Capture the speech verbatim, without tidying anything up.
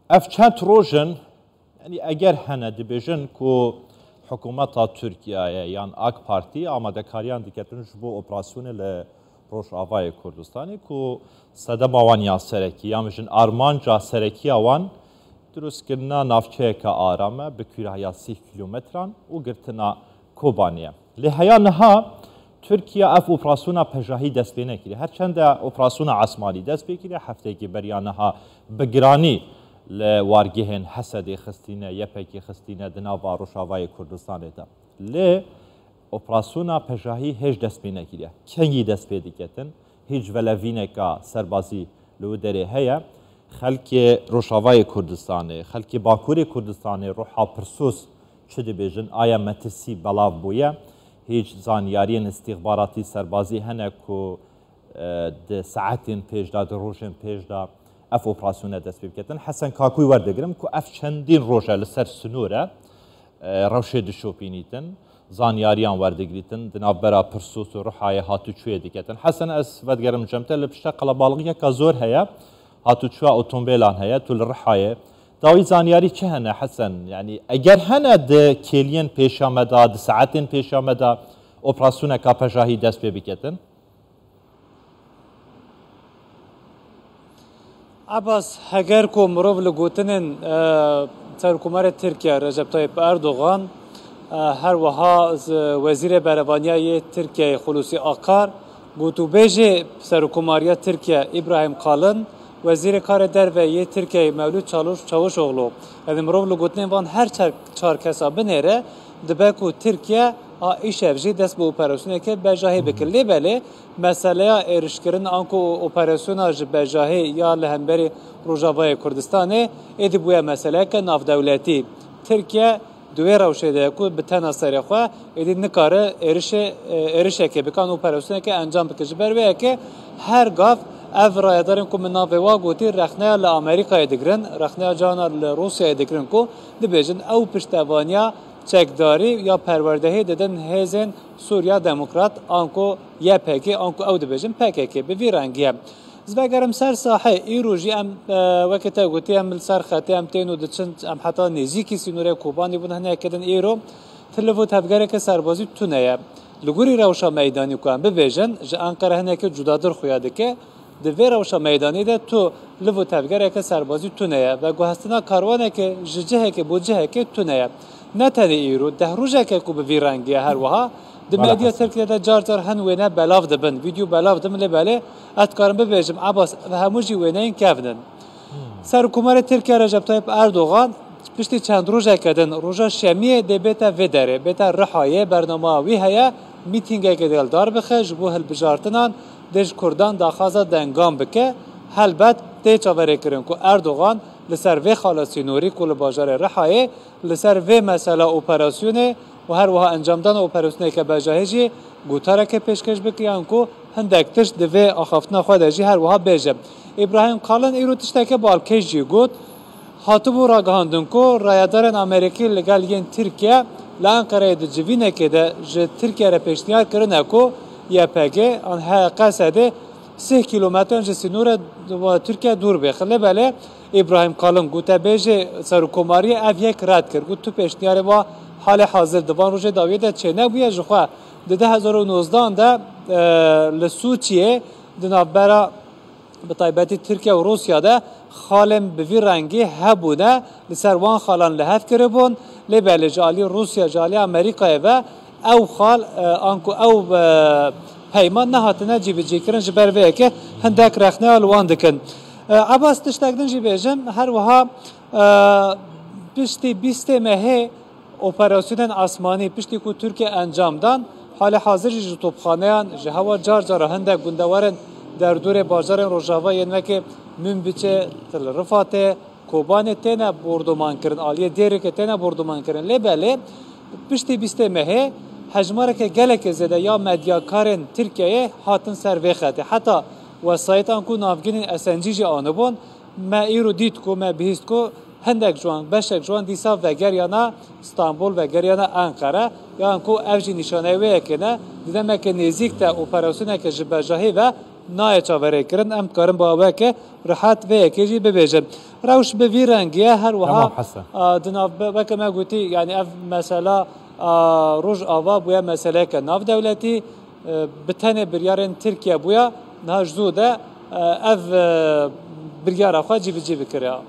Ev çend roj in, yanî eger hene dibêjin ku hikûmeta Tirkiyeyê yan AK Partî amadekariyan diketin ji bo operasyonê li Rojavayê Kurdistanê ku sedema wan ya serekî, yan jin armanca serekî ya wan dirustkirina navçeyeke aram e bi kûrahiya sî kîlometran û girtina Kobanê ye. Lê heya niha Tirkiye ev operasyona pejahî dest pê nekiriye. Her çende operasyona esmanî dest pê kiriye, hefteyekî beriya niha bi giranî li wargehên Hesedê xistîne, Y P G xistîne di nava Rojavayê Kurdistanê de. Lê operasyona pejahî hêj dest pê nekiriye. Kengî dest pê diketin, hîç velevîneka serbazî li wî derê heye. Xelkê Rojavayê Kurdistanê, xelkê Bakurê Kurdistanê ruha pirsûs çi dibêjin, aya metirsî belav bûye. Hîç zanyariyên îstîxbaratî serbazî hene ku, e, di saetên pêş de, di rojên pêş de ev operasyone dest pê biketin. Hesen Kakûyî werdigirim ku ev çendîn roj e li ser sinor e, e, rewşê dişopînîtin, zanyariyan werdigirîtin, di navbera Pirsûs û Rihayê hatûçûyê diketin. Hesen, ez vedigerim cem te, li pişte qelebalixiyeka zor heye, hatûçûya otomobîlan heye, tu li Rihayê. Dawî zanyarî çi hene Hesen? Yanî eger hene di kêliyên pêşiya me de, di saetên pêşiya me de operasyoneka pejahî dest pê biketin? Ebas, heger ku mirov li gotinên, e, Serokkomarê Tirkiye Recep Tayyip Erdogan, e, her wiha z-, Wezîrê Berevaniya yê Tirkiyeyê Xulûsî Akar, gotûbêjê Serokkomariya Tirkiye Îbrahîm Kalin, Wezîrê Karê Derve yê Tirkiyeyê Mewlût Çalûş-, Çavuşoglu, yanî mirov li gotinên van her çar, çar kesa binêre, dibe ku Tirkiye a îşev jî dest bi operasyoneke bejahî bike. Lê belê, meseleya êrişkirin anku operasyona ji bejahê ya li hemberî Rojavayê Kurdistanê êdî bûye meseleyeke navdewletî. Tirkiye di wê rewşê de ye ku bi tena serê xwe êdî nikare êrişê, e, êrişekê bike an operasyoneke encam bike. Ji ber wê yekê her gav ev rayedarên ku min navê wa gotî rexneya li Amerîkayê digirin, rexneya cana li Rûsyayê digirin ku dibêjin ew piştevaniya çekdarî ya perwerdehî didin hêzên Sûriya Demokrat, anku Y P G, anku ew dibêjin P K K, bi vî rengî ye. Ez vegerim ser sahê, îro jî em, e, weke te gotî, em li ser xetê em tên û diçin, em heta nêzîkî sînorê Kobanê bûn, hineke din îro tu liv û tevgereke serbazî tune ye. Li gorî rewşa meydanî ku em bibêjin, ji Enqere hineke cudadir xuya dike, Di vê rewşa meydanî de tu liv û tevgereke serbazî tune ye, veguhestina karwaneke ji cihekê bo cihekê tune ye. Ne tenê îro, deh rojeke ku bi vî rengî ye her wiha, di Mala medya Hesen. Tirkiye de car car hin wêne belav dibin, vîdyo belav dibin, lê belê ez dikarim bibêjim, Ebas, ev hemû jî wêneyên kevn in. Hmm. Serokkomarê Tirkiye Recep Tayyip Erdogan piştî çend rojeke din, roja Şemiyê dê bête vê derê, bête Rihayê, bernama wî heye, mîtîngeke dê li dar bixe, ji bo hilbijartinan dê ji Kurdan daxwaza dengan bike. Helbet tê çaverêkirin ku Erdogan li ser vê xala sînorî ku li bajarê Rihayê li ser vê mesela operasyonê û her wiha encamdana operasyoneke bejahê jî gotareke pêşkêş bike yan ku hindek tişt di vê axaftina xwe de jî her wiha bêje. Îbrahîm Kalin îro tişteke balkêş jî got. Hatibû ragihandin ku rayedarên Amerîkî li gel yên Tirkiye li Enqereyê di civînekê de ji Tirkiye re pêşniyar kirine ku Y P G an H K S D sih kîlometran ji sînora Tirkiye dûr bê. Lê belê Îbrahîm Kalin, gotebêjê Serokkomariyê, ev yek red kir. Got, tu pêşniyarê wa halê hazir di van rojê dawiyê de çênebûye. Ji xwe di du hezar û nozdan de, e, li Sûçiyê di navbera bi taybetî Tirkiye û Rûsya de xalên bi vî rengî hebûne, li ser wan xalan li hev kiribûn, lê belê ji alî Rûsya, ji alî Amerîkayê ve ew xal, e, anku ew, e, peyman nehatine cîbicîkirin, ji ber vê yekê hindek rexneya li wan dikin. E, Ebas, tiştek din jî bêjim, her wiha, e, piştî bîstê mehê Operasyonên asmanî piştî ku Tirkiye encam dan, halê hazir jî ji topxaneyan, ji hewa car cara hindek gundewarên derdorê bajarên Rojava yên weke Mûnbicê, Til Rifatê, Kobanê têne bordomankirin, aliyê Dêrikê têne bordomankirin. Lê belê piştî bîstê mehê hejmareke gelekê zêde ya medyakarên Tirkiyeyê hatin ser vê xetê. Heta wesayîtan ku navgînên S N G jî anibûn, me îro dît ku, me bihîst ku hindek ji wan, beşek ji wan dîsa vegeriyana Stenbol, vegeriyana Enqere, yan ku ev jî nîşaneyê wê yekê ne, di demeke nêzîk de operasyoneke ji bejahî ve Nayê çaverêkirin, em dikarin bi weke rihet vê yekê jî bibêjin. Rewş bi vî rengî ye, her wiha Tamam Hesen. a, di nav, weke me gotî, yani ev mesela a, Rojava bûye meseleyeke navdewletî, e, bi tenê biryarên Tirkiye bûye, niha ji zû de e, ev e, biryara xwe cîbicî bikiriya.